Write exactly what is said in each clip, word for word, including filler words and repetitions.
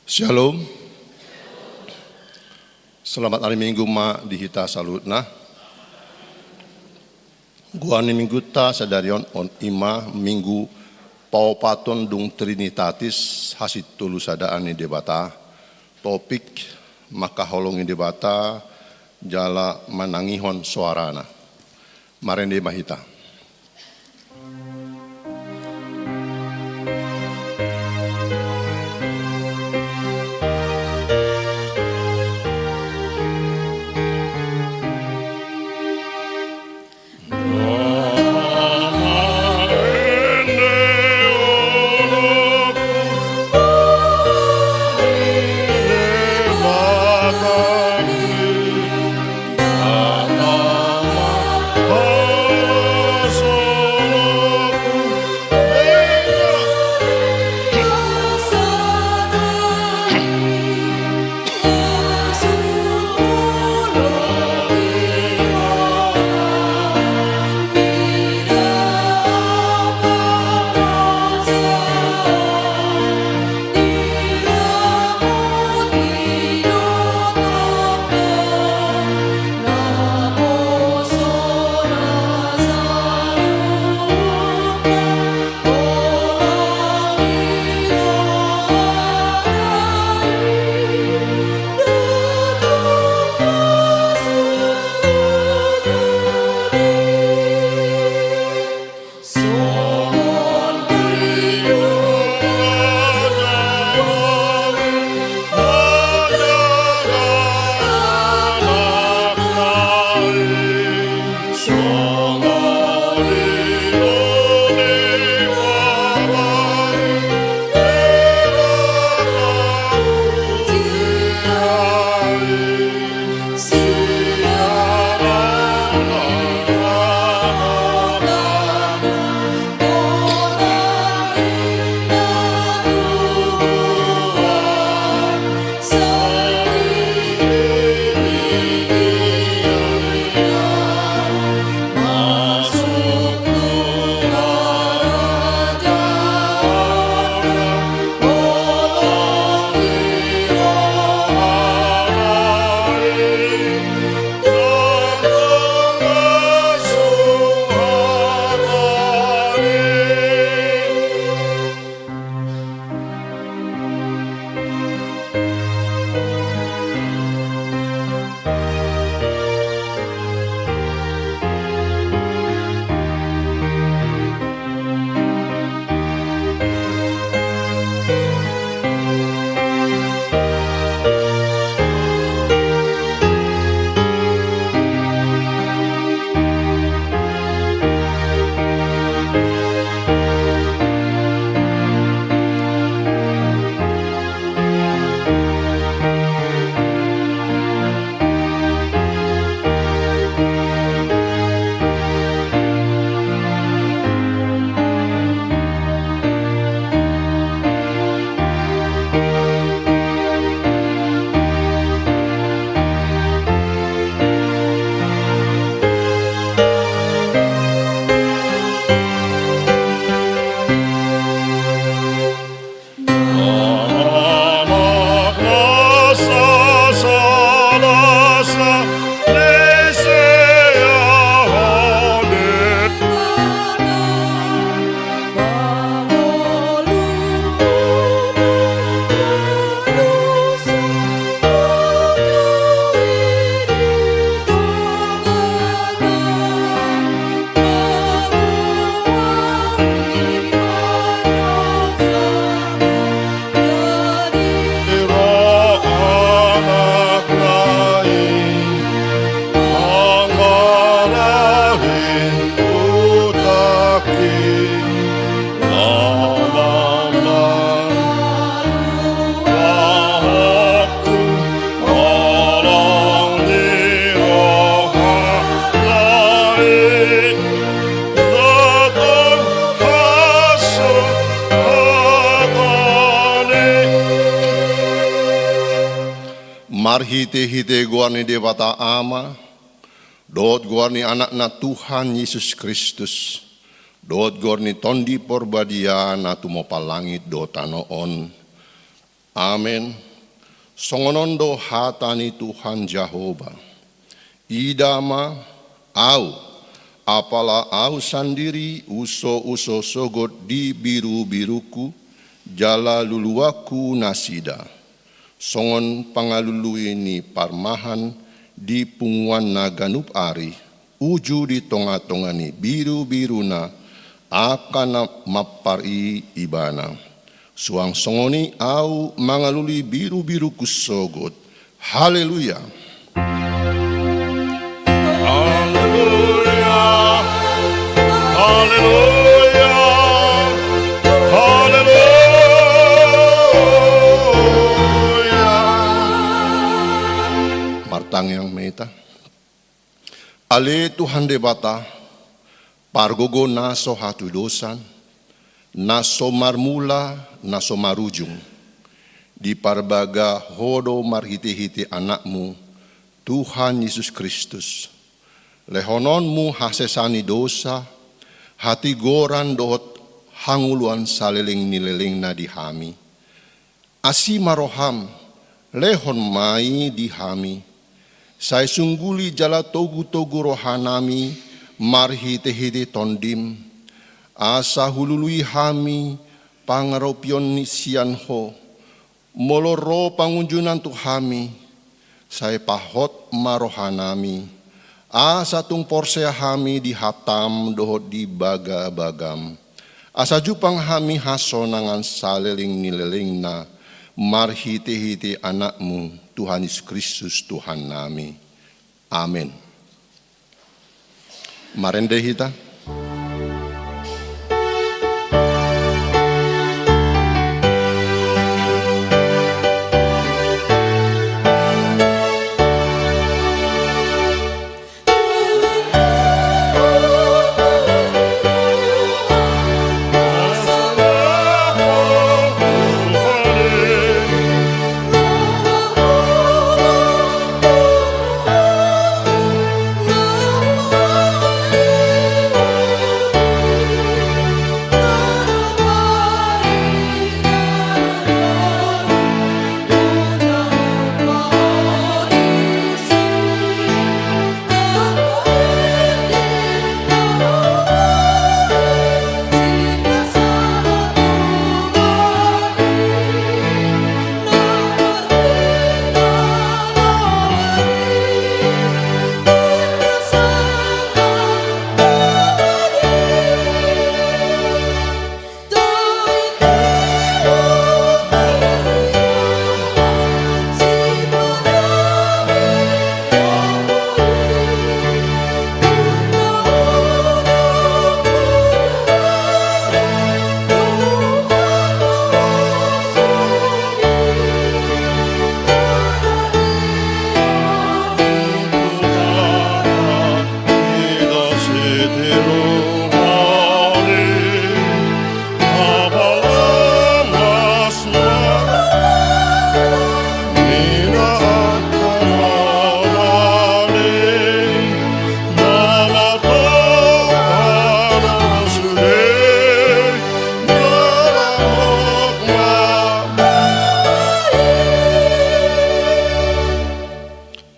Shalom. Selamat hari Minggu ma di hita saluhutna. Goar ni Minggunta sadari on, on i ma Minggu paopathon dung Trinitatis, hasintolu sadaan ni Debata. Topik: mangkaholongi Debata jala manangihon soarana. Marende ma hita. Marhitehite goar ni Debata Ama, dohot goar ni Anakna Tuhan Jesus Kristus, dohot goar ni Tondi Porbadia na tumompa langit dohot tano on, Amen. Songon on do hata ni Tuhan Jahowa: Ida ma, ahu, apala ahu sandiri uso-uso sogot di biru-birungku, jala luluanku nasida songon pangalului ni parmahan di punguanna ganup ari, uju di tonga-tonga ni biru-biruna, angka na mampar i ibana. Suang songon i ahu mangalului biru-birungku sogot. Haleluya. Haleluya. Haleluya. Haleluya. Martangiang ma hita. Ale Tuhan Debata, pargogo na so hatudosan, na so marmula, na so marujung, diparbaga Ho do marhite-hite Anakmu, Tuhan Jesus Kristus. Lehononmu hasesaan ni dosa, hatigoran dohot hangoluan saleleng ni lelengna di hami. Asi ma roham, lehon ma i di hami. Sai sungguli jala togu-togu rohanami marhite-hite Tondim, asa hulului hami pangaropion ni sian Ho. Molo ro pangunjunan tu hami, sai pahot ma rohanami, asa tung porsea hami di hatam dohot di bagabagam, asa jumpang hami hasonangan saleleng ni lelengna, marhite-hite Anakmu, Tuhan Jesus Kristus, Tuhannami. Amen. Marende hita.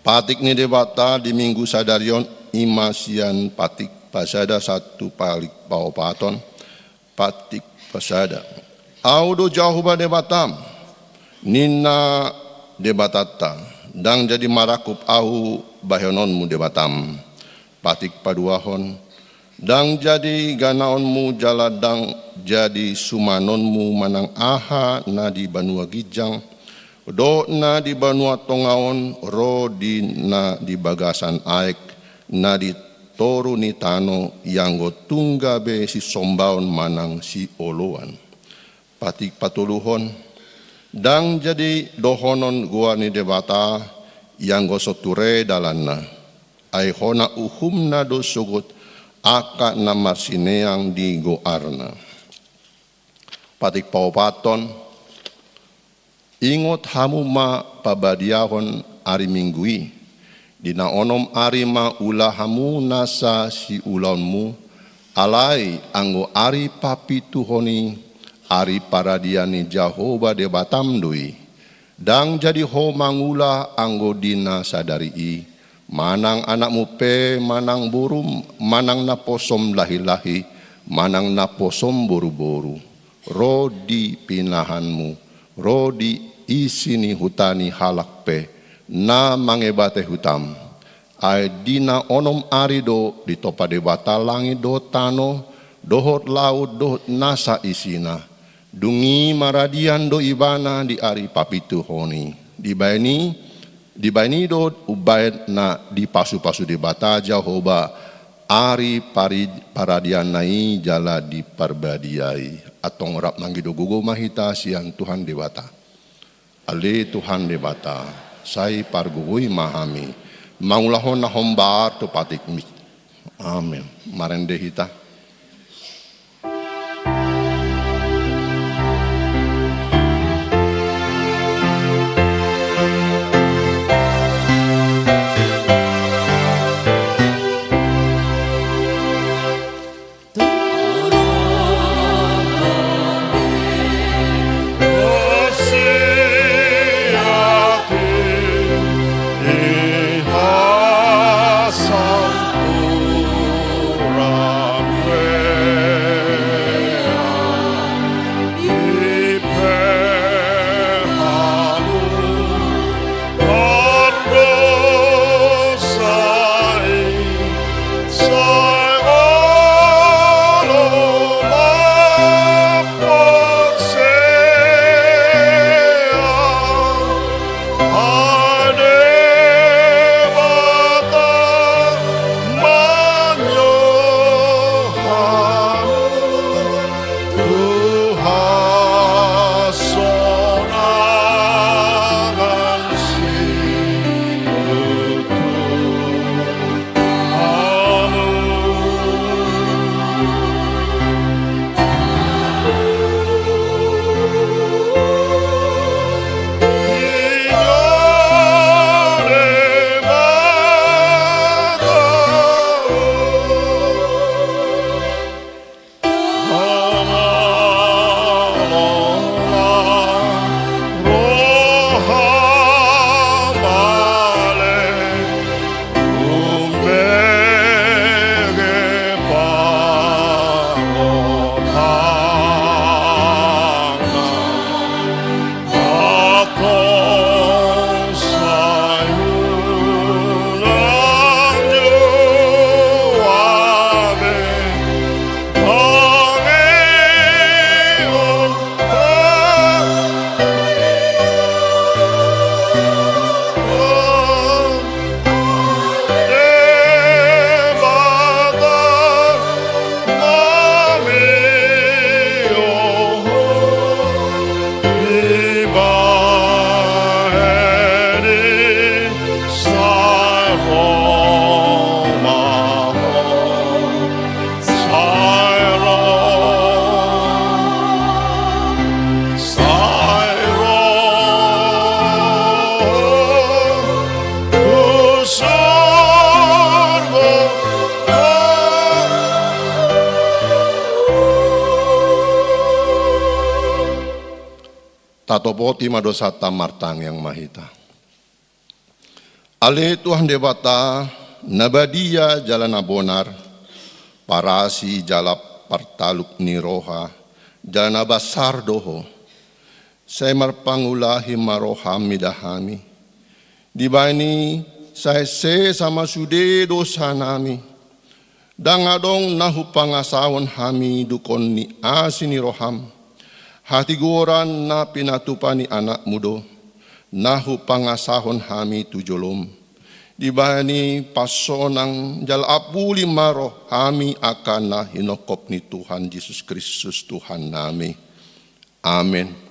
Patik ni Debata di Minggu sadari on i ma sian Patik Pasada sahat tu Patik Paopathon. Patik Pasada. Ahu do Jahowa Debatam, ninna Debatanta, ndang jadi marangkup ahu bahenonmu Debatam. Patik Paduahon. Ndang jadi ganaonmu jala ndang jadi sumanonmu manang aha na di banua ginjang dohot na di banua tonga on ro di na di bagasan aek na di toru ni tano, ianggo tung gabe sisombaon manang sioloan. Patik Patoluhon. Ndang jadi dohonon goar ni Debata ianggo so ture dalanna, ai hona uhumna do sogot angka na marsineang di goarna. Patik Paopathon. Ingot hamu ma pabadiahon ari Minggu i. Di na onom ari ma ula hamu nasa siulaonmu, alai anggo ari papituhon i, ari paradian ni Jahowa Debatam do i. Ndang jadi ho mangula anggo di na sadari i, manang anakmu pe, manang borum, manang naposom lahilahi, manang naposom boruboru, ro di pinahanmu, ro di isi ni huta ni halak pe, na mangebate hutam. Ai di na onom ari do ditompa Debata langit dohot tano, dohot laut dohot nasa isina. Dung i maradian do ibana di ari papituhon i. Dibaen i, dibaen i do umbaen na dipasupasu Debata Jahowa ari pari-, paradianna i jala diparbadiai. Antong rap mangido gogo ma hita sian Tuhan Debata. Ale Tuhan Debata, sai pargogoi ma hami mangulahon na hombar tu patikmi. Amen. Marende hita. Tatopoti ma dosanta, martangiang ma hita. Ale Tuhan Debata, na badia jala na bonar, parasi jala partaluk ni roha, jala na basar do Ho. Sai marpangulahi ma roham mida hami. Dibaen i sai sesa ma sude dosanami. Ndang adong na hupangasahon hami dukon ni asi ni roham. Hatigoran na pinatupa ni Anakmu do na hupangasahon hami tu jolom. Dibaen i pasonang jala apuli ma rohami angka na hinongkop ni Tuhan Jesus Kristus Tuhannami. Amen.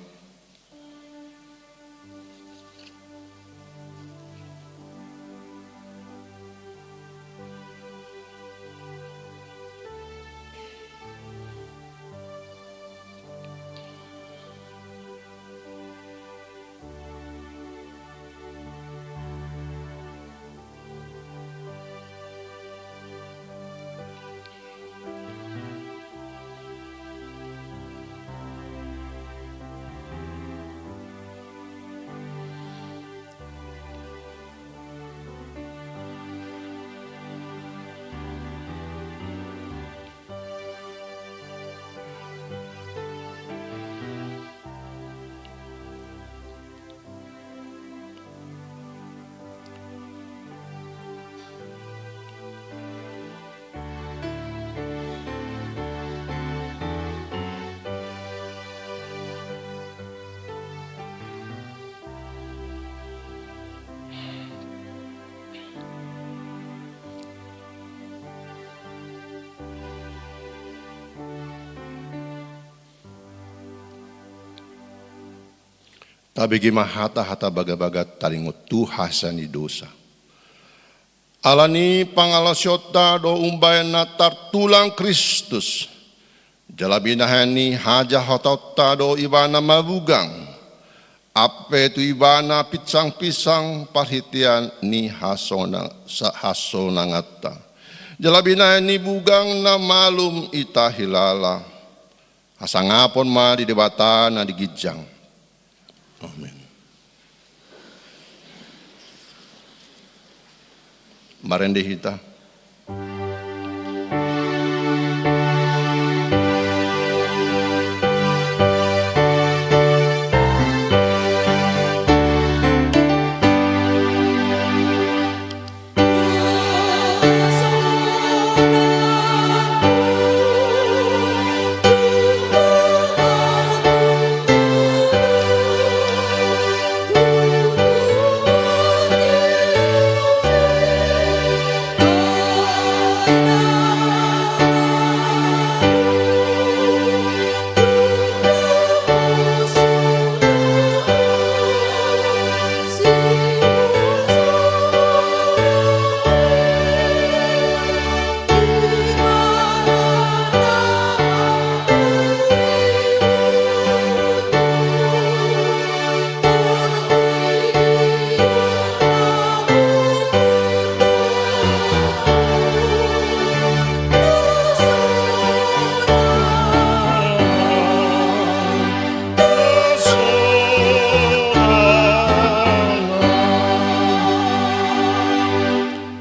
Tabege ma hata-hata bagabaga taringot tu hasea ni dosa. Ala ni pangalaosionta do umbahen na tartulang Kristus, jala binahen ni hajahatonta do ibana mabugang, ampe tu ibana pinsang-pinsang parhitean ni hasona-, sa-, hasonanganta. Jala binahen ni bugangna malum hita hilala. Hasangapon ma di Debata na di ginjang. Amen. Marende hita.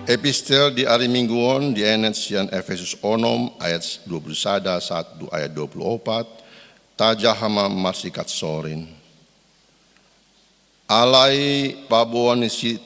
Epistel di ari Minggu on dienet sian Efesus onom ayat dua puluh sada sahat tu ayat dua puluh opat. Tajaha ma marsikat sorin. Alai paboa ni si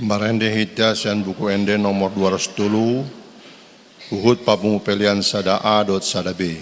Marende hita sian Buku Ende nomor dua ratus tolu, huhut papungu pelean sada A dohot sada B.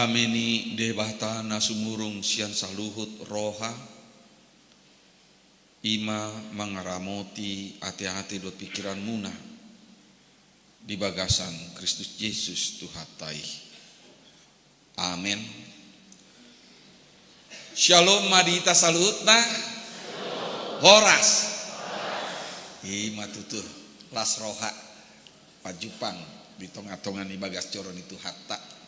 Dame ni Debata na sumurung sian saluhut roha, i ma mangaramoti ateate dohot pingkiranmuna di bagasan Kristus Jesus Tuhanta i. Amen. Syalom ma di hita saluhutna. Horas. I ma tutu, las roha, pajumpang di tongatonga ni bagas joro ni Tuhanta.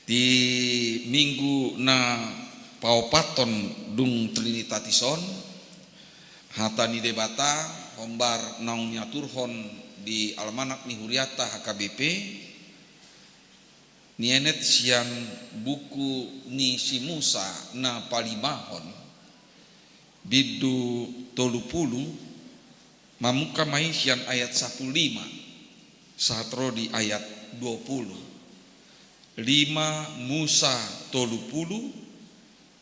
Di minggu na paopathon dung Trinitatis on, hata ni Debata hombar naung niaturhon di almanak ni hurianta H K B P, nienet sian buku ni si Musa na palimahon, bindu tolu pulu, mamungka ma i sian ayat sampulu lima sahat ro di ayat dua pulu. Lima Musa tolu pulu,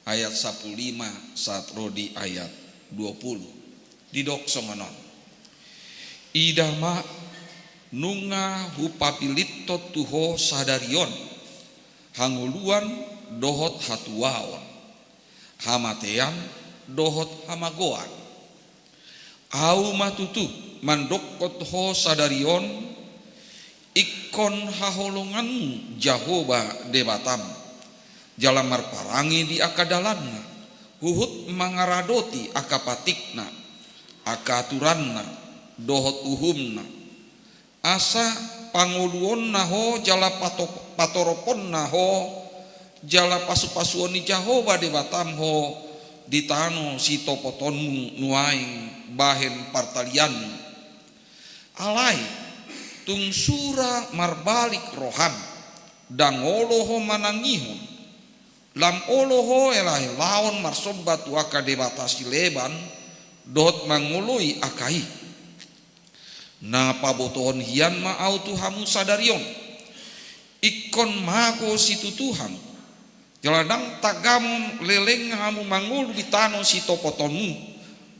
ayat sampulu lima sahat ro di ayat dua pulu. Didok songon on: Ida ma, nunga hupapilithon tu ho sadari on hangoluan dohot hatuaon, hamatean dohot hamagoan. Ahu ma tutu mandokkon ho sadari on, ingkon haholonganmu Jahowa Debatam, jala marparange di angka dalanna, huhut mangaradoti angka patikna, angka aturanna, dohot uhumna. Asa pangoluonna ho jala pato-, patoroponna ho, jala pasupasuon ni Jahowa Debatam ho di tano sitopotonmu nuaeng bahen partalianmu. Alai tung sura marbalik roham, ndang olo ho manangihon, lam olo ho elahelaon marsomba tu angka debata sileban, dohot mangoloi angka i. Na pabotohon hian ma ahu tu hamu sadari on: Ingkon mago situtu hamu, jala ndang tagamon leleng hamu mangolu di tano sitopotonmu,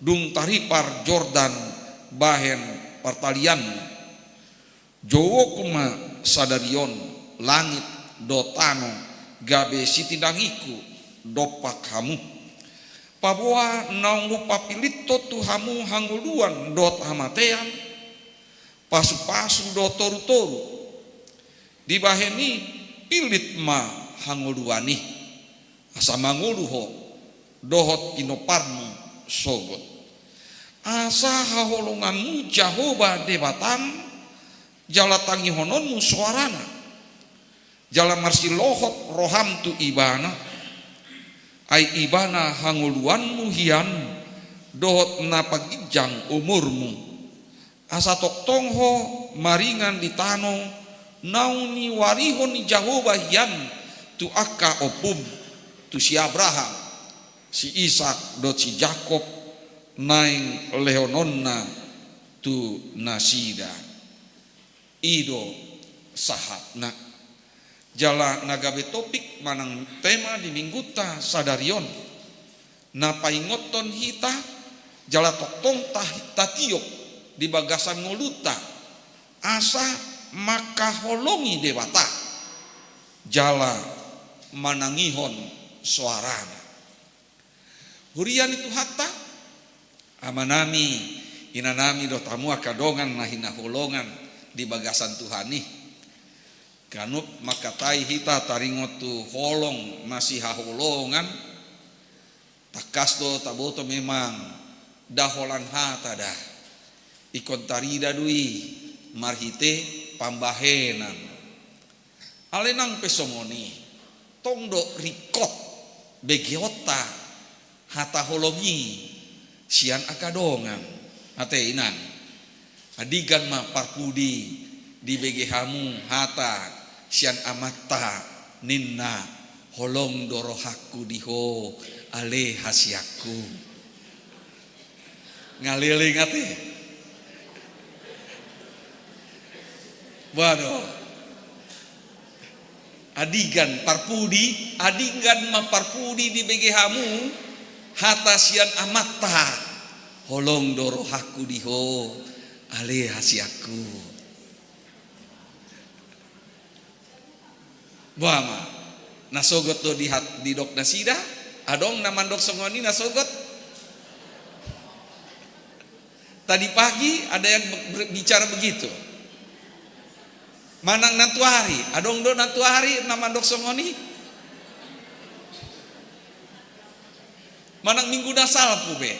dung taripar Jordan bahen partalianmu. Jouonku ma sadari on langit dohot tano gabe sitindangingku dompak hamu. Paboa naung hupapilithon tu hamu hangoluan dohot hamatean, pasupasu dohot torutoru. Dibahen i, pilit ma hangoluan i, asa mangolu ho dohot pinomparmu sogot. Asa haholonganmu Jahowa Debatam, jala tangihononmu soarana, jala marsilohop roham tu Ibana, ai Ibana hangoluanmu hian dohot na paginjang umurmu. Asa tongtong ho maringan di tano naung niuarihon ni Jahowa hian tu angka ompum, tu si Abraham, si Isak dohot si Jakob, naeng lehononna tu nasida. I do sahatna. Jala na gabe topik manang tema di minggunta sadari on, na paingothon hita, jala tongtong ta-, tatiop di bagasan ngolunta, asa mangkaholongi Debata, jala manangihon soarana. Huria ni Tuhanta, amanami, inanami dohot hamu angka dongan na hinaholongan di bagasan Tuhan i. Ganup mangkatai hita taringot tu holong na sihaholongan, tangkas do taboto memang nda holan hata da. Ingkon tarida do i marhite pambahenan. Alai nang pe songon i, tong do ringkot begeonta hata holong i sian angka dongan. Ate inang, andigan ma parpudi dibege hamu hata sian amanta, ninna: Holong do rohangku di ho, ale hasianku. Nga leleng ate. Boha do? Andigan parpudi, andigan ma parpudi dibege hamu hata sian amanta: Holong do rohangku di ho, ale hasianku. Boha ma? Na sogot do dihat-, didok nasida, adong na mandok songon i na sogot. Tadi pagi ada yang ber-, bicara begitu. Manang nantuari, adong do nantuari na mandok songon i. Manang minggu na salpu pe.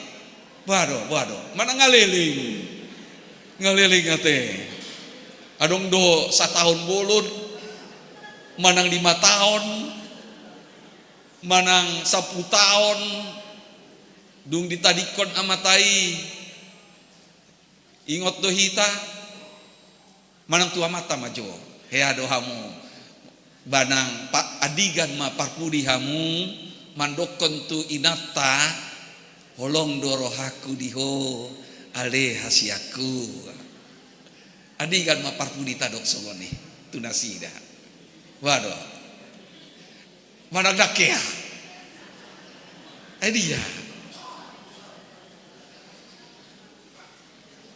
Boha do, boha do. Manang ngaleleng. Ngaleleng ate. Adong do sataon bolon. Manang lima taon. Manang sampulu taon. Dung ditadingkon amanta i. Ingot do hita. Manang tu amanta ma jo, hea do hamu, manang pa-, andigan ma parpudi hamu, mandokkon tu inanta, holong do rohangku di ho, ale hasianku. Andigan ma parpudi tadok songon i, tu nasida. Boha do. Manang dang hea. Ai dia.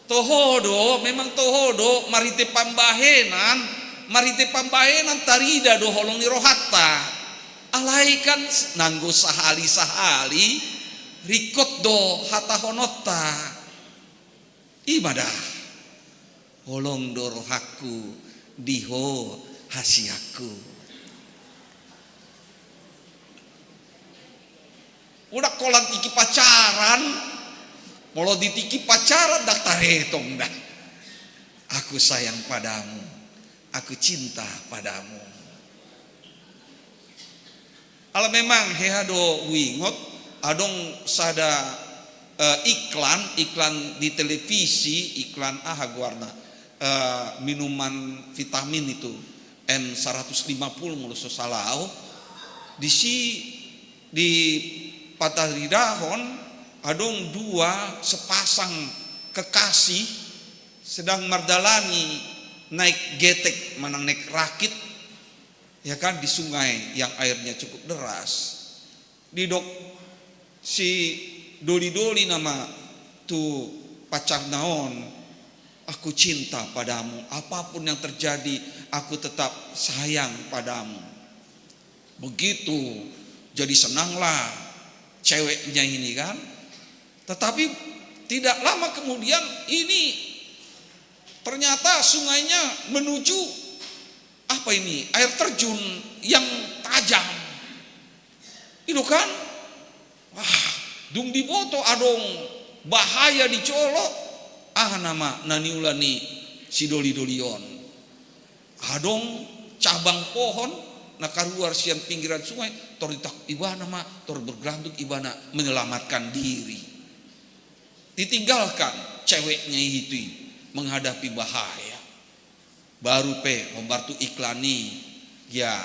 Toho do, memang toho do, marhite pambahenan, marhite pambahenan tarida do holong ni rohanta. Alai kan s-, nanggo sahali-sahali, ringkot do hatahononta. I ma da, holong do rohangku di ho hasianku. Unang holan tingki pacaran, molo di tingki pacaran dang taretong da. Aku sayang padamu, aku cinta padamu. Ala memang hea do huingot, adong sada, eh, iklan, iklan di televisi, iklan aha goarna, eh, minuman vitamin itu, M seratus lima puluh molo so sala au. Disi dipataridahon adong dua sepasang kekasih sedang mardalani naik getek manang naik rakit, ya kan, di sungai yang airnya cukup deras. Didok si doli-doli nama tu pacarna on, "Aku cinta padamu, apapun yang terjadi, aku tetap sayang padamu." Begitu, jadi senanglah ceweknya ini kan. Tetapi tidak lama kemudian ini ternyata sungainya menuju, apa ini, air terjun yang tajam. I do kan? Wah, dung diboto adong bahaya di jolo, aha nama na niula ni si doli-doli on. Adong cabang pohon na karuar sian pinggiran sungai, tor ditak ibana ma, tor bergelantung ibana menyelamatkan diri. Ditinggalkan ceweknya itu menghadapi bahaya. Baru pe hombar tu iklan i, ya,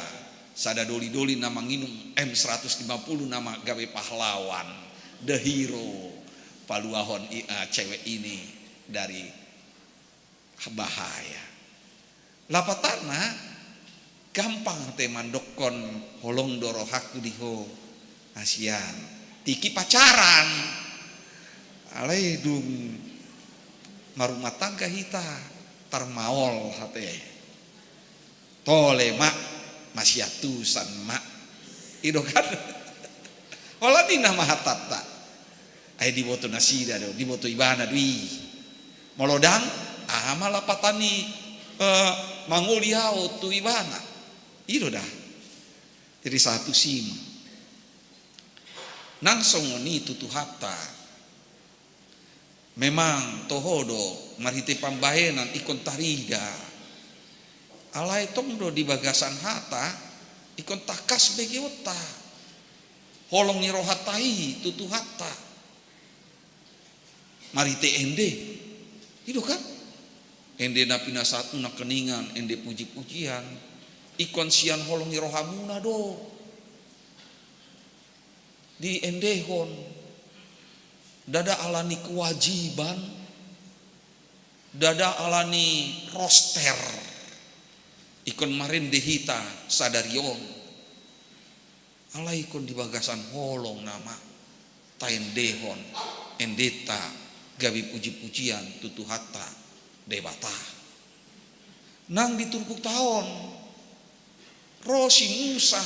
sada doli-doli na manginum M seratus lima puluh nama gabe pahlawan, the hero, paluahon i, eh, cewek ini dari bahaya. Lapatanna, gampang ate mandokkon holong do rohangku di ho, hasian. Tingki pacaran. Alai dung marumah tangga hita, tarmaol ate. Tole ma, masiantusan ma. I do kan? Holan i nama hatanta. Ai diboto nasida do, diboto ibana do i. Molo dang, aha ma lapatan ni, eh, mangoli au tu ibana. I do da. Jadi satu sima. Nang songon i tu Tuhanta. Memang toho do, marhite pambahenan ingkon tarida. Alai tong do di bagasan hata, ingkon tangkas begeonta. Holong ni rohanta i tu Tuhanta. Marhite ende. I do kan? Ende na pinasahat nangkiningan, ende puji-pujian. Ingkon sian holong ni rohamuna do. Diendehon. Ndada ala ni kewajiban. Ndada ala ni roster. Ingkon marende hita sadari on. Alai ingkon di bagasan holong nama taendehon endenta gabe puji-pujian tu Tuhanta Debata. Nang di turpukta on, ro si Musa,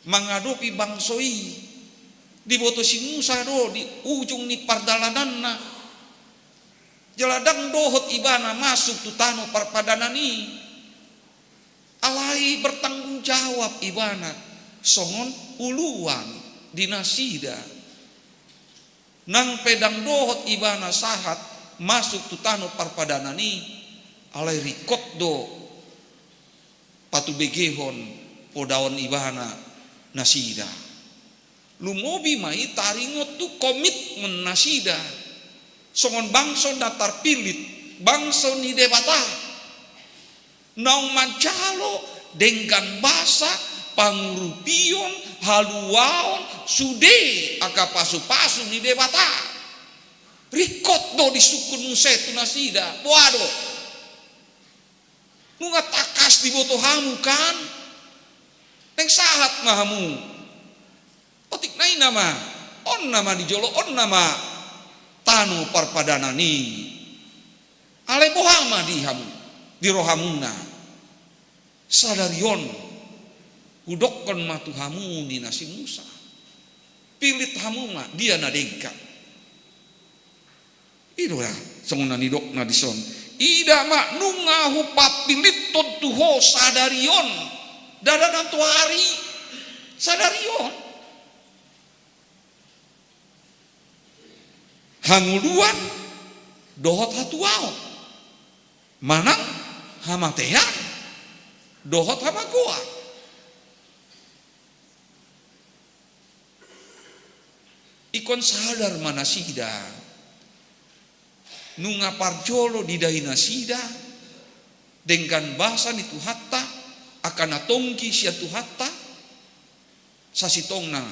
mangadopi bangso i. Diboto si Musa do di ujung ni pardalananna. Jala ndang dohot ibana masuk tu tano parpadanan i. Alai bertanggung jawab ibana songon uluan di nasida. Nang pe ndang dohot ibana sahat masuk tu tano parpadanan i, alai ringkot do patubegehon podaon ibana nasida. Lumobi ma i taringot tu komitmen nasida songon bangso na tarpilit, bangso ni Debata. Naung manjalo denggan basa, pangurupion, haluaon, sude angka pasupasu ni Debata. Ringkot do disungkun muse tu nasida, boha do? Nunga tangkas diboto hamu kan? Naeng sahat ma hamu. Otik na i nama, on nama di jolo, on nama tano parpadanan i. Alai boha ma di hamu, di rohamuna? Sadari on hudokkon ma tu hamu, ninna si Musa. Pilit hamu ma dia na denggan. I do da songon na nidokna dison. Ida ma, nunga hupapiliton tu ho sadari on. Ndada nantoari, sadari on. Hangoluan dohot hatuaon, manang hamatean dohot hamagoan. Ingkon sadar ma nasida, nunga parjolo didai nasida denggan basa ni Tuhanta, angka na tonggi sian Tuhanta. Sasintongna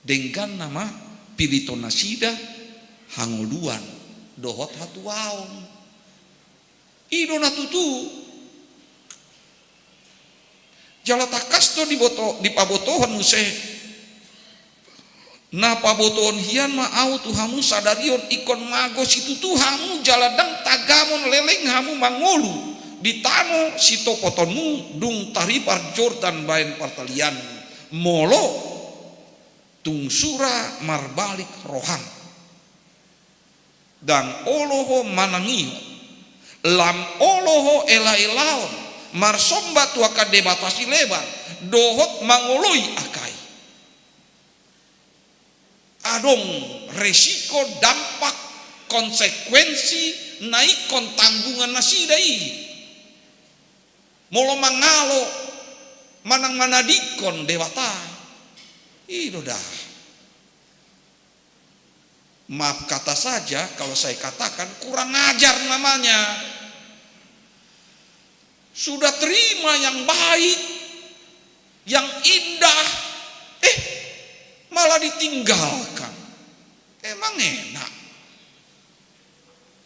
denggan nama piliton nasida hangoluan dohot hatuaon. I do na tutu. Jala tangkas do diboto, dipabotohon muse. Na pabotohon hian ma ahu tu hamu sadari on, ingkon mago situtu hamu jala ndang tagamon leleng hamu mangolu di tano sitopotonmu dung taripar Jordan bahen partalianmu. Molo tung sura marbalik roham, ndang olo ho manangihon, lam olo ho elaelaon, marsomba tu angka debata sileban, dohot mangoloi angka i. Adong resiko, dampak, konsekuensi na ingkon tanggungan nasida i. Molo mangalo manang manadingkon Debata, i do da. Maaf kata saja kalau saya katakan, kurang ajar namanya. Sudah terima yang baik, yang indah, eh, malah ditinggalkan. Emang enak?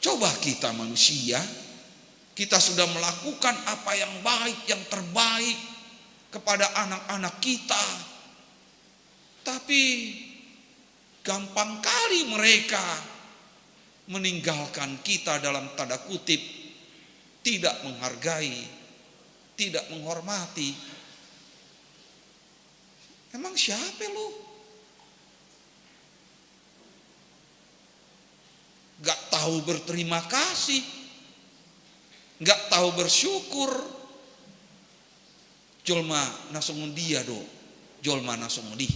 Coba kita manusia, kita sudah melakukan apa yang baik, yang terbaik kepada anak-anak kita. Tapi gampang kali mereka meninggalkan kita, dalam tanda kutip, tidak menghargai, tidak menghormati. Emang siapa lu? Gak tahu berterima kasih, gak tahu bersyukur. Jolma na songon dia do jolma na songon i?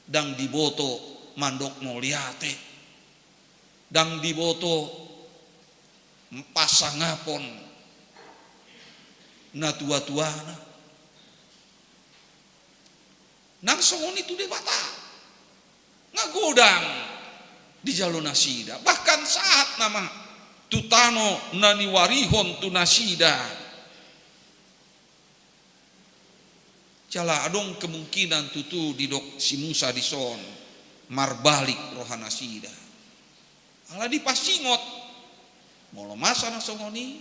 Ndang diboto mandok mauliate, ndang diboto pasangapon natuatuana. Nang songon i tu Debata, nga godang dijalo nasida, bahkan sahat nama tu tano na niuarihon tu nasida. Jala adong kemungkinan tutu didok si Musa dison, marbalik roha nasida. Ala dipasingot, molo masa na songon i,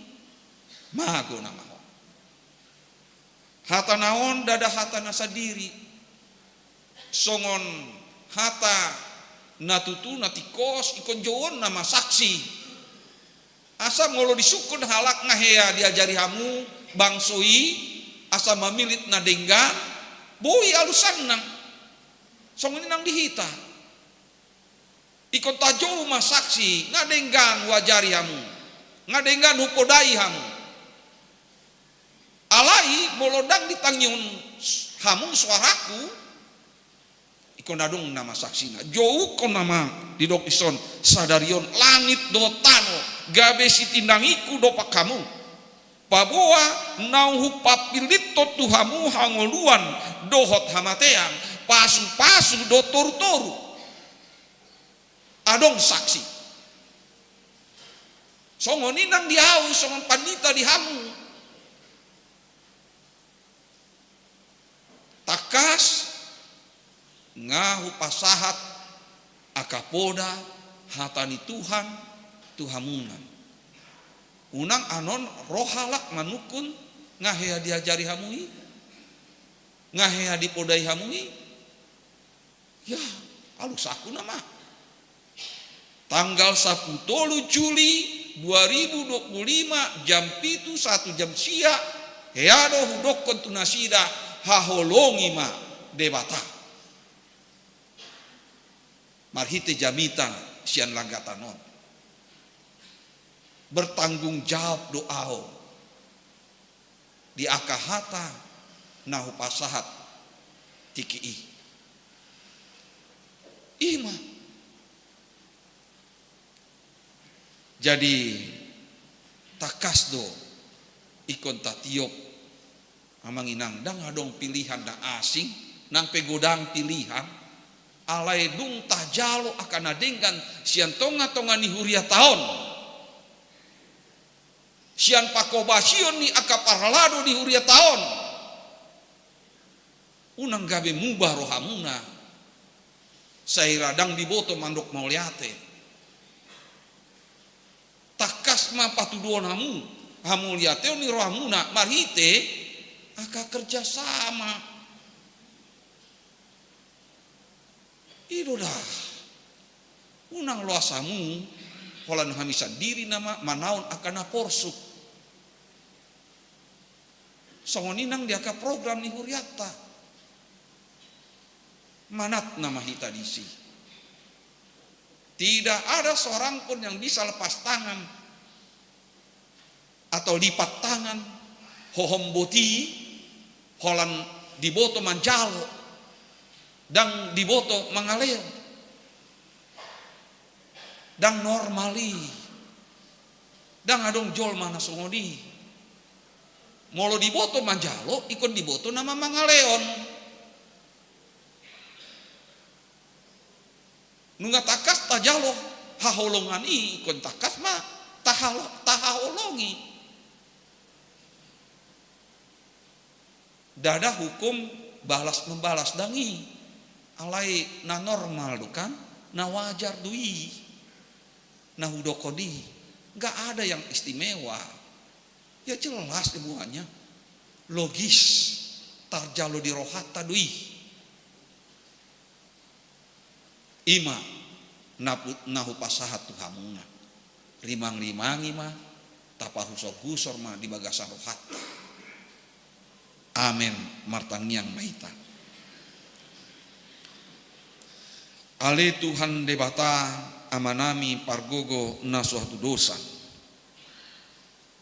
mago nama ho. Hata na on ndada hata na sandiri, songon hata na tutu na tingkos, ingkon jouon nama saksi. Asa molo disungkun halak, nga hea diajari hamu bangso i asa mamilit na denggan, Boi alusna nang songon i nang di hita. Ingkon tajou ma saksi, nga denggan huajari hamu, nga denggan hupodai hamu. Alai molo ndang ditangihon hamu suaraku, ingkon adong nama saksina. Jouhon nama didok dison, sadari on langit dohot tano gabe sitindangiku dompak hamu. Paboa naung hupapillithon tu hamu hangoluan dohot hamatean, pasupasu dohot torutoru. Adong saksi. Songon i nang di ahu songon pandita di hamu. Tangkas nga hupasahat angka poda hata ni Tuhan tu hamuna. Unang annon ro halak manungkun nga hea diajari hamu i, nga hea dipodai hamu i. Ya, alushu nama. Tanggal sampulu tolu Juli dua ribu dua puluh lima, jam pitu sahat tu jam sia, hea do hudokkon tu nasida, haholongi ma Debata marhite jamita sian langgatan on. Bertanggung jawab do ahu di angka hata na hupasahat tingki i. I ma. Jadi, tangkas do ingkon tatiop, amang inang, ndang adong pilihan na asing, nang pe godang pilihan, alai dung tajalo angka na denggan sian tongatonga ni huriata on, sian pangkobasion ni angka parhalado di huriata on, unang gabe muba rohamuna, sai ra ndang diboto mandok mauliate. Tangkas ma patuduhon hamu hamauliateon ni rohamuna marhite angka kerjasama. I do da. Unang loas hamu holan hami sandiri nama manaon angka na porsuk. Songon i nang di angka program ni huriata. Manat nama hita disi. Tidak ada seorang pun yang bisa lepas tangan atau lipat tangan, hohom boti, holan diboto manjalo, ndang diboto mangalehon. Ndang normal i. Ndang adong jolma na songon i. Molo diboto manjalo, ingkon diboto nama mangalehon. Nunga tangkas tajalo haholongan i, ingkon tangkas ma tahalo-, tahaholongi. Ndada hukum balas membalas, ndang i. Alai na normal do kan, na wajar do i, na hudokkon i. Nggak ada yang istimewa. Ya jelas semuanya. Logis. Tarjalo di rohanta do i. I ma na pu-, na hupasahat tu hamuna. Rimangrimangi ma, tapahusorhusor ma di bagasan rohanta. Amen. Martangiang ma hita. Ale Tuhan Debata, Amanami pargogo na so hatudosan.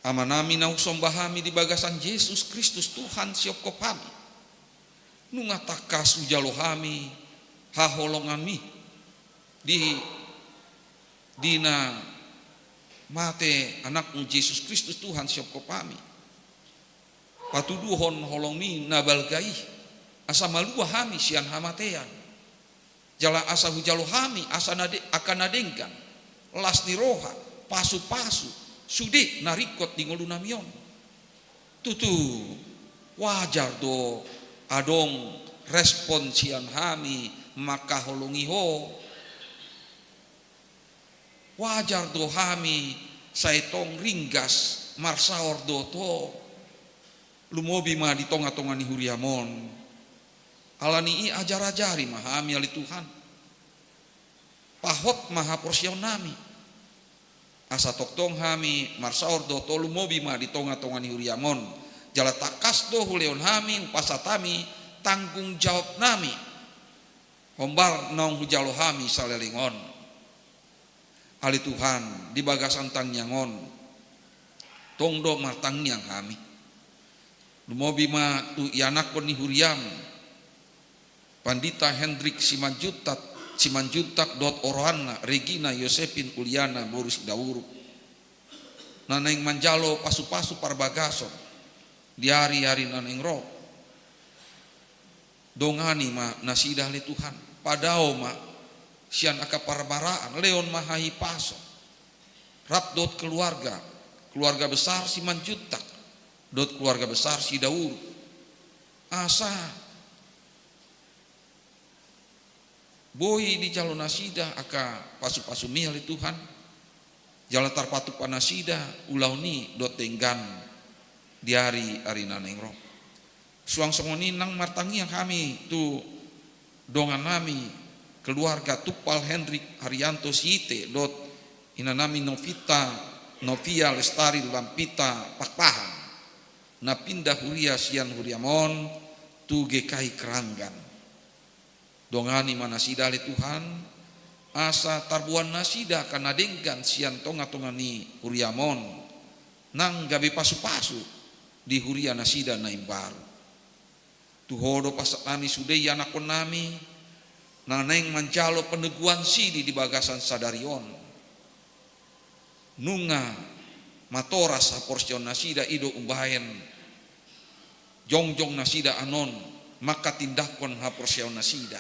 Amanami na husomba hami di bagasan Jesus Kristus Tuhan sihophop hami. Nunga tangkas hujalo hami haholonganmi di, di na mate Anakmu Jesus Kristus Tuhan sihophop hami. Patuduhon holongmi na balga i, asa malua hami sian hamatean. Jala asa hujalo hami, asa na de-, angka na denggan, las ni roha, pasupasu, sude na ringkot di ngolunami on. Tutu, wajar do adong respon sian hami mangkaholongi Ho. Wajar do hami sai tong ringgas marsaor dohot Ho. Lumobi ma di tongatonga ni huriam on. Alani i ajarajari ma hami ale Tuhan. Pahot ma haporseaonnami. Asa tongtong hami marsaor dohot Ho, lumobi ma di tongatonga ni huriam on. Jala tangkas do hulehon hami, hupasahat hami tanggung jawab nami, hombar naung hujalo hami saleleng on. Ale Tuhan, di bagasan tangiang on, tong do martangiang hami. Lumobi ma tu ianakhon ni huriam, Pandita Hendrik Simanjuntak, Simanjuntak dohot oroanna Regina Yosepin Uliana boru Sidauruk, na naeng manjalo pasupasu parbagason di ariari na naeng ro. Dongani ma nasida ale Tuhan, padao ma sian angka parmaraan, lehon ma hahipason, rap dohot keluarga, keluarga besar Simanjuntak dohot keluarga besar Sidauruk, asa boi dijalo nasida angka pasupasumi ale Tuhan, jala tarpatupa nasida ulaon i dohot denggan di ariari na naeng ro. Suang songon i nang martangiang hami tu dongannami keluarga Tumpal Hendrik Haryanto Siite dohot inanami Novita, Novia Lestari Lampita Pakpahan, na pinda huria sian huriam on tu G K I Keranggan. Dongani ma nasida ale Tuhan, asa tarboan nasida angka na denggan sian tongatonga ni huriam on, nang gabe pasupasu di huria nasida na imbaru. Tu Ho do pasahatnami sude ianakhonnami, na naeng manjalo paneguan sidi di bagasan sadari on. Nunga matoras haporseaon nasida, i do umbahen jongjong nasida annon manghatindanghon haporseaon nasida.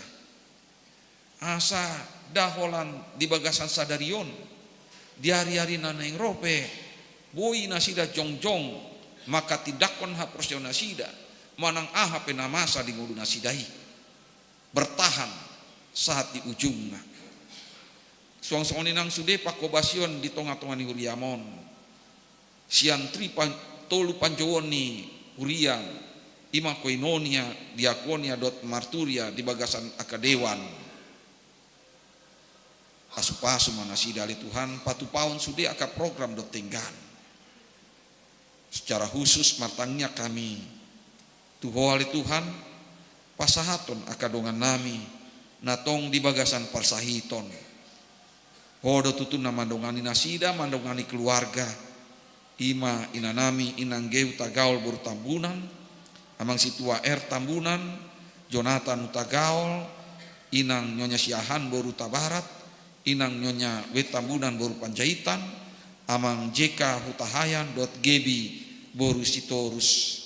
Asa nda holan di bagasan sadari on, di ariari na naeng ro pe, boi nasida jongjong manghatindanghon haporseaon nasida, manang aha pe na masa di ngolu nasida i, bertahan sahat di ujungna. Suang songon i nang sude panghobasion di tongatonga ni huriam on, sian tri pan-, tolu panjouon ni huria, i ma koinonia, diakonia dohot marturia di bagasan angka dewan. Pasupasu ma nasida ale Tuhan, patupahon sude angka program dohot denggan. Secara khusus martangiang hami tu Ho ale Tuhan, pasahathon angka dongannami na tong di bagasan parsahiton. Ho do tutu na mandongani nasida, mandongani keluarga, i ma inanami Inang Geu Tagaol boru Tambunan, Amang Situa R Tambunan, Jonatan Hutagaol, Inang Nyonya Siahaan boru Hutabarat, Inang Nyonya W Tambunan boru Panjaitan, Amang J K Hutahaean dohot Gebi boru Sitorus.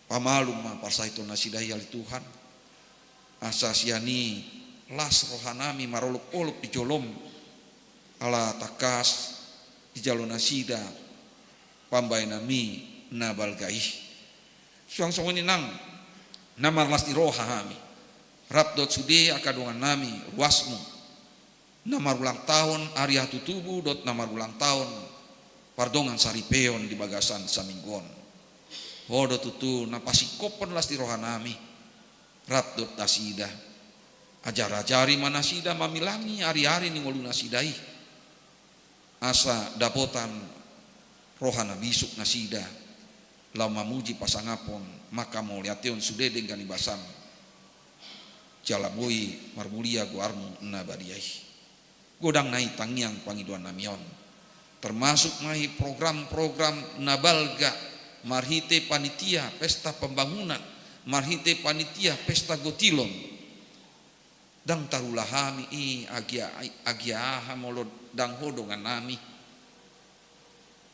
Pamalum ma parsahiton nasida i ale Tuhan, asa sian i las rohanami marolopolop di jolom, ala tangkas dijalo nasida pambahenanmi na balga i. Suang songon i nang na marlas ni roha hami, rap dohot sude angka dongannami ruasmu, na marulang taon ari hatutubu dohot na marulang taon pardongan saripeon di bagasan saminggu on. Ho do tutu na pasingkophon las ni rohanami, rap dohot nasida. Ajarajari ma nasida mamilangi ariari ni ngolu nasida i, asa dapotan roha na bisuk nasida, laho mamuji pasangaphon, manghamauliatehon sude denggan ni basam, jala boi marmulia goarmu na badia i. Godang nai tangiang pangidoannami on, termasuk ma i program-program na balga marhite panitia pesta pembangunan, marhite panitia pesta gotilon. Ndang tarula hami i agia, agia aha molo ndang Ho dongannami.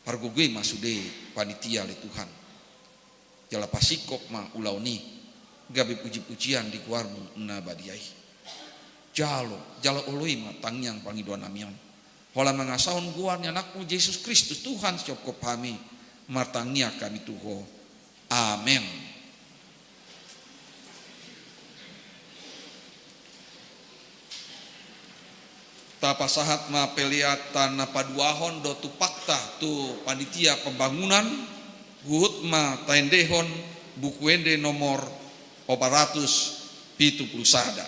Pargogoi ma sude panitia ale Tuhan. Jala pasingkop ma ulaon i gabe pujipujian di goarmu na badia i. Jalo, jala oloi ma tangiang pangidoannami on, holan mangasahon goar ni Anakmu Jesus Kristus Tuhan sihomhom hami, martangiang hami tu Ho. Amen. Tapasahat ma pelean na paduahon dohot tumpakta tu panitia pembangunan, huhut ma taendehon Buku Ende nomor opat ratus pitu pulu sada.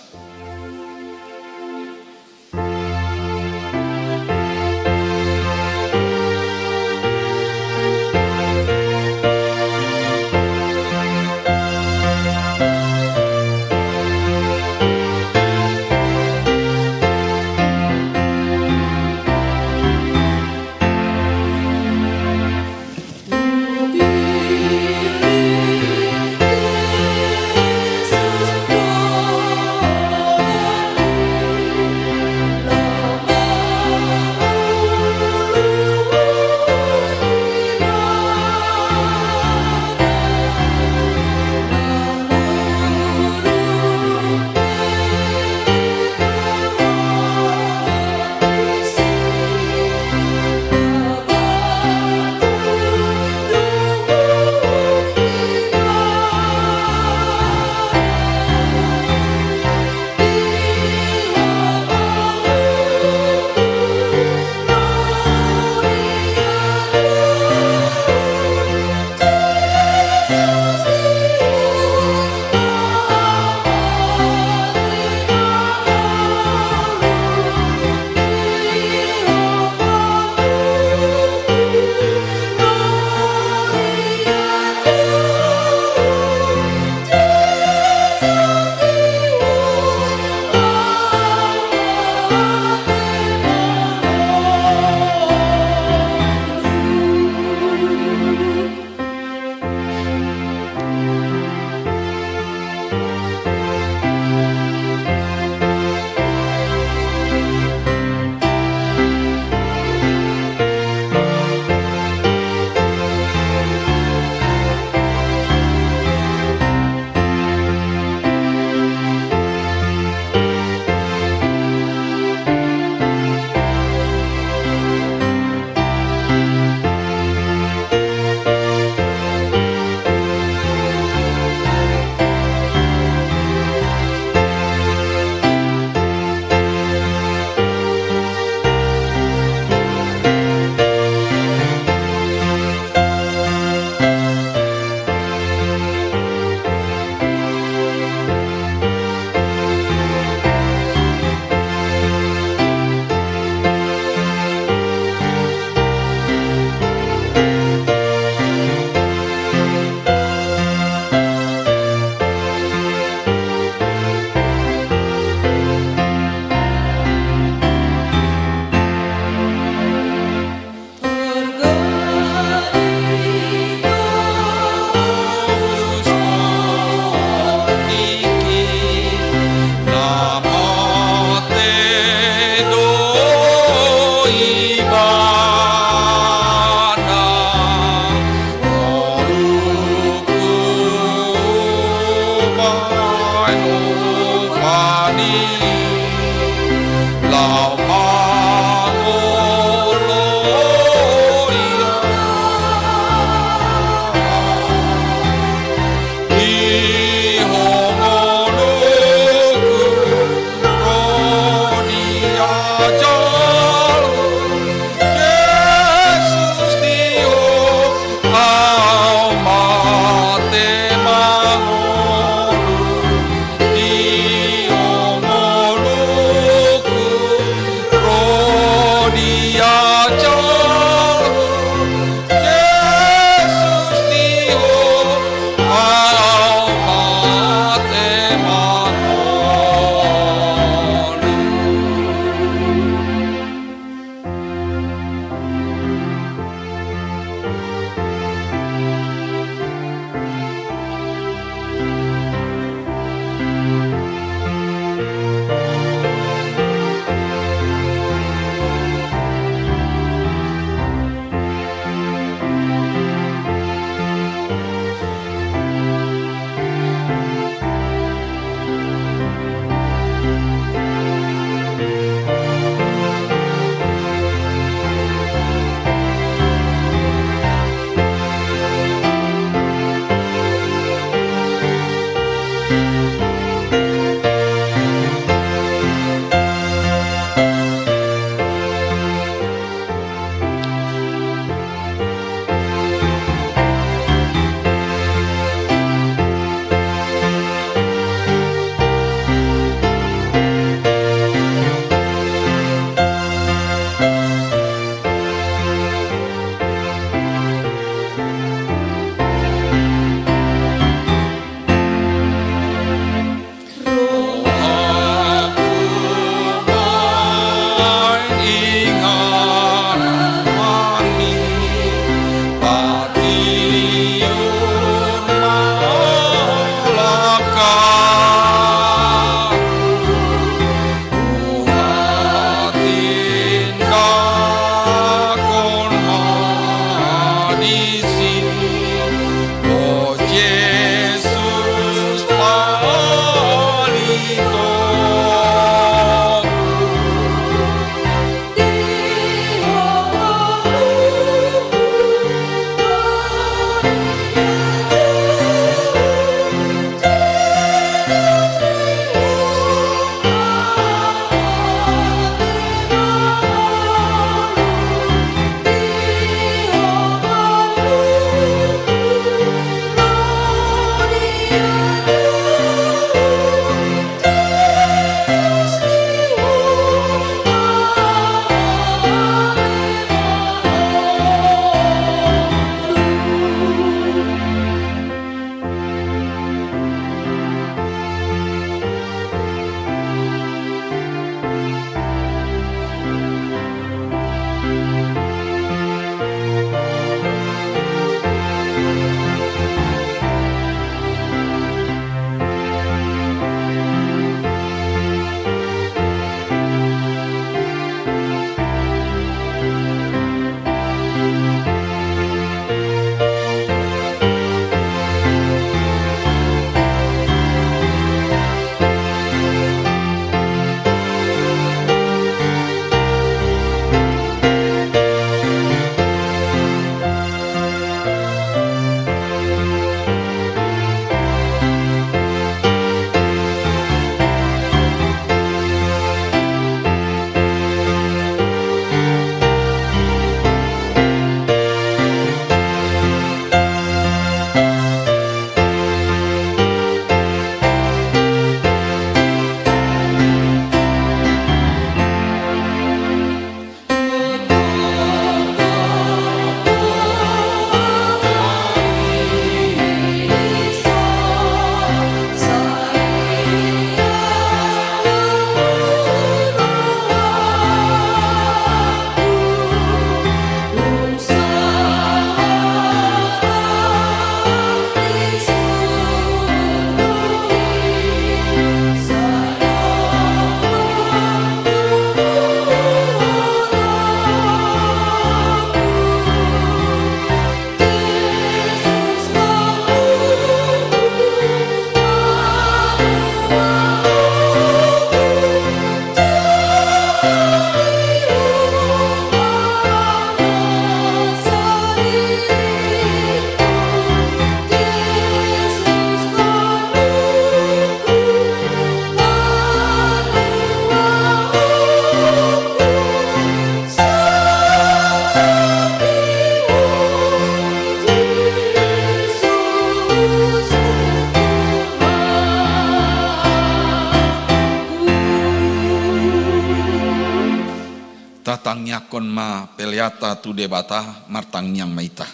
Tangihon ma peleanta tu Debata, martangiang ma hita.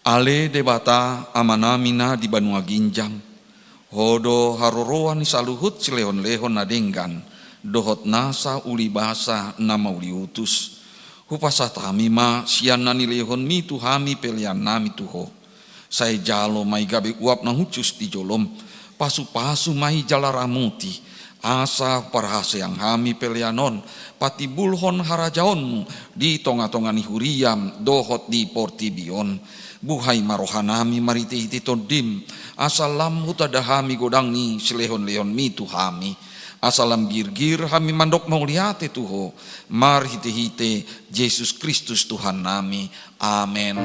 Ale Debata, Amanami na di banua ginjang, Ho do haroroan ni saluhut silehonlehon na denggan dohot nasa ulibasa na mauliutus. Hupasahat hami ma sian na nilehonMi tu hami peleannami tu Ho. Sai jalo ma i gabe uap na hushus di joloM. Pasupasu ma i jala ramoti, asa huparhaseang hami pelean on patimbulhon harajaonMu di tongatonga ni huriaM dohot di portibi on. Buhai ma rohanami marhitehite TondiM, asa lam hutanda hami godang ni silehonlehonMi tu hami, asa lam girgir hami mandok mauliate tu Ho, marhitehite Jesus Kristus Tuhannami. Amen.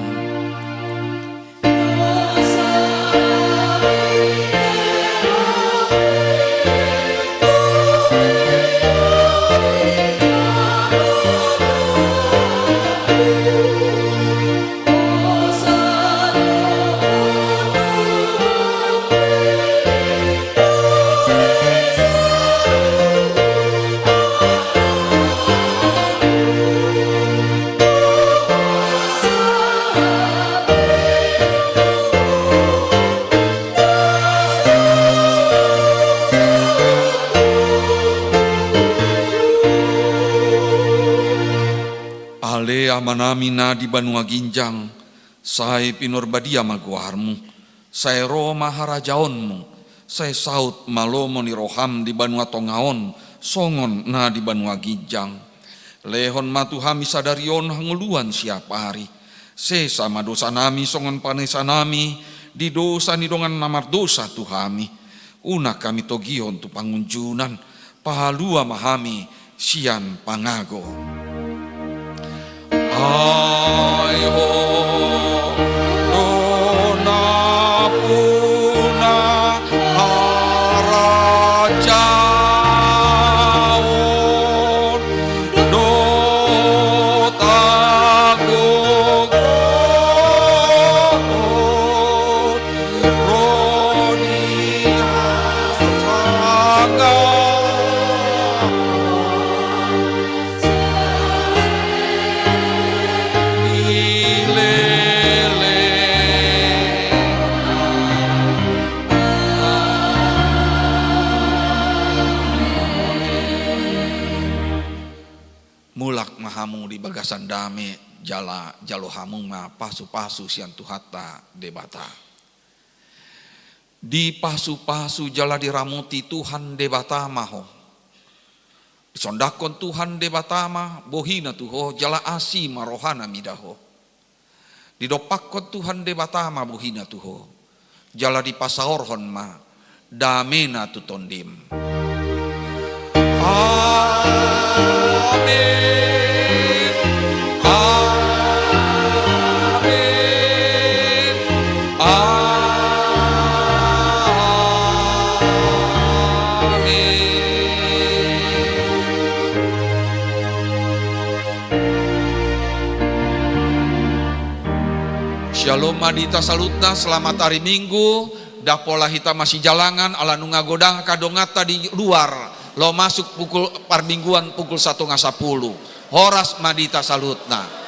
Ale Amanami na di banua ginjang, sai pinarbadia ma goarMu. Sai ro ma harajaonMu. Sai saut ma lomo ni rohaM di banua tonga on, songon na di banua ginjang. Lehon ma tu hami sadari on hangoluan siapari. Sesa ma dosanami songon panesanami di dosa ni dongan na mardosa tu hami. Unang hami togihon tu pangunjunan, palua ma hami sian pangago. Ai Ho do nampuna harajaon dohot hagogoon ro di hasangapon saleleng ni leleng. Mulak ma hamu di bagasan dame, jala jalo hamu ma pasupasu sian Tuhanta Debata. Dipasupasu jala diramoti Tuhan Debata ma ho. Disondangkon Tuhan Debata ma bohiNa tu ho, jala asi ma rohaNa mida ho. Didompakkon Tuhan Debata ma bohiNa tu ho, jala dipasaorhon ma dameNa tu tondim. Amen. Amen. Amen. Syalom ma di hita saluhutna, selamat hari Minggu. Ndang pola hita masijalangan ala nunga godang angka donganta di luar, laho masuk pukul parmingguan pukul satonga sapulu. Horas ma di hita saluhutna.